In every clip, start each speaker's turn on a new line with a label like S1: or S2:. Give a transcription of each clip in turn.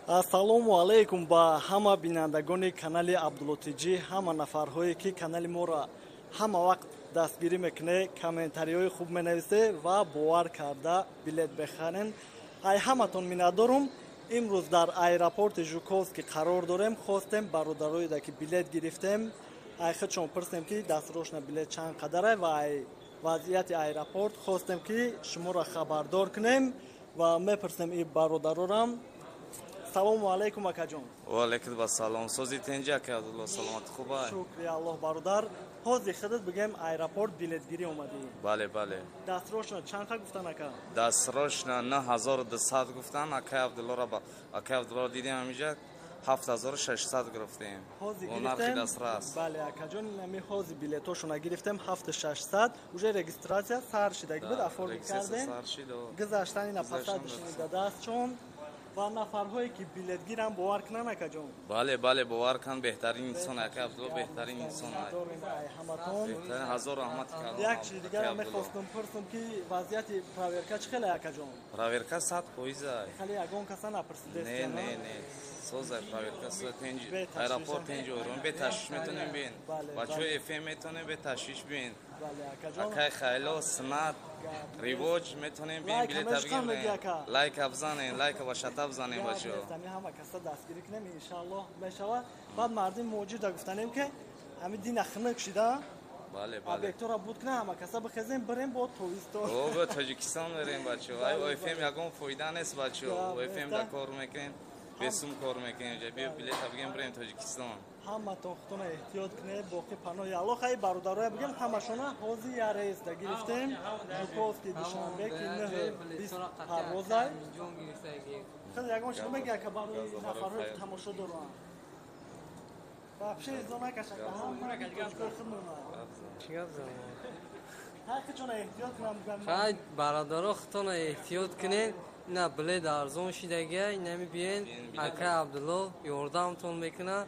S1: Ассалому алайкум ба ҳама бинандагони канали Абдулло ТҶ, ҳама нафарҳое, ки канали моро ҳама вақт дастгирӣ мекунед, комментариҳои хуб менависед ва бовар карда билет бехарен. Ай ҳаматон миннатдорум. Имрӯз дар аэропорти Жуковский қарор дорем. Хостем бародароеда, ки билет гирифтем, ай худшон пурсем, ки дастрочно билет чанд қадарай ва ай вазъияти аэропорт хостем, ки шуморо хабардор кунем ва мепурсем и бародарорам. Салому алайкум, акаҷон.
S2: Ва алайкум ассалом. Сози, тенҷи, ака Абдулло, саломат, хуба?
S1: Шукри Аллоҳ, бародар. Ҳозир худат бигем, аэропорт билетгирӣ омадӣ?
S2: Бале, бале.
S1: Дастрочно чанд қа гуфтан, ака?
S2: Дастрочно 9200 гуфтан. Акай Абдуллоро, акай Абдуллоро дидем, ҳамиҷа 7600 гирифтем.
S1: Ҳозир
S2: нархи дастрас.
S1: Бале, акаҷон, ами ҳозир билетошона гирифтем 7600. Уже регистрация сар шидаги буд, оформить кардем, гузаштани на посадочный дастчон. Ва нафарҳое, ки билетгирам, бовар кунан, акаҷон?
S2: Бале, бале, бовар кун, беҳтарин инсон ака Абдулло, беҳтарин инсон.
S1: Ҳаматон.
S2: Ҳазор раҳмат.
S1: Як чизи дигар мехостум пурсум, ки вазъияти проверка чӣ хеле, акаҷон?
S2: Проверка 100%.
S1: Хеле ягон каса напурсидест?
S2: Не, не, не, созай проверка, тенҷи, аэропорт тенҷи, ором, беташвиш метонем бин. Бачаҳои ФМ метонем беташвиш бин. Акай Хайло, Синат, Ривоҷ, метонем бин, билета бигирем. Лайка бизанем, лайка ва шата бизанем, бачаҳо.
S1: Ҳама каса дастгирӣ кунем, иншааллоҳ, мешавад. Баъд мардими муҳоҷир да гуфтанем, ки ҳами дина хунук шида,
S2: бале, бале,
S1: объектора буд кунем, ҳама каса бихезем, бирем бо тобистон.
S2: О, Тоҷикистон мерем, бачаҳо. Ай ОФМ ягон фоида нест, бачаҳо. ОФМ да кор мекунем, бесум кор мекунем. Биё, билета бигем, бирем Тоҷикистон.
S1: Ҳаматон худтона эҳтиёт кунед, боқӣ паноҳи Аллоҳ. Хай, бародароя, бигем, ҳамашона ҳозир я рейс да гирифтем, Жуковский, Душанбе, ки 9:20 парвозай. Хеле ягон чиз мега, ка, барои нафарҳое, ки тамошо доранд? Вообще изо накаша, ҳама тоҷикои худмона.
S3: Чӣ гап занам?
S1: Ҳаққичона эҳтиёт кунам.
S3: Хай, бародаро, худтона эҳтиёт кунед. Ина билет арзон шидагия, инами биен, акай Абдулло ёрдамтон мекунад,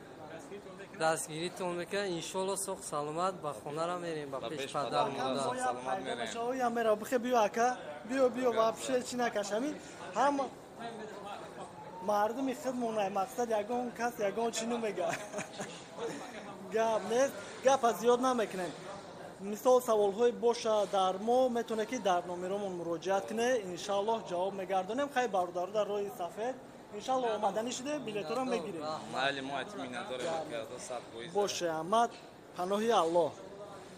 S3: дастгиритон мекунад. Иншолло, соғ саломат ба хонара мерем, ба пеш падар модар.
S1: Мера бихе, биё, ака, биё, биё, вообще чӣ накаш. Ҳамин ҳама мардуми худмона, мақсад, ягон кас ягон чӣ намега, гап нест, гапа зиёд намекунем. Мисол, саволҳое боша дар мо, метавонед, ки дар номеромон муроҷиат кунед, иншааллоҳ, ҷавоб мегардонем. Хай, бародаро, дар роҳи сафед, иншааллоҳ, омаданӣ шуде, билеторо мегирем.
S2: Майли, мо миннатдорем.
S1: Боше, аҳмад, паноҳи Аллоҳ.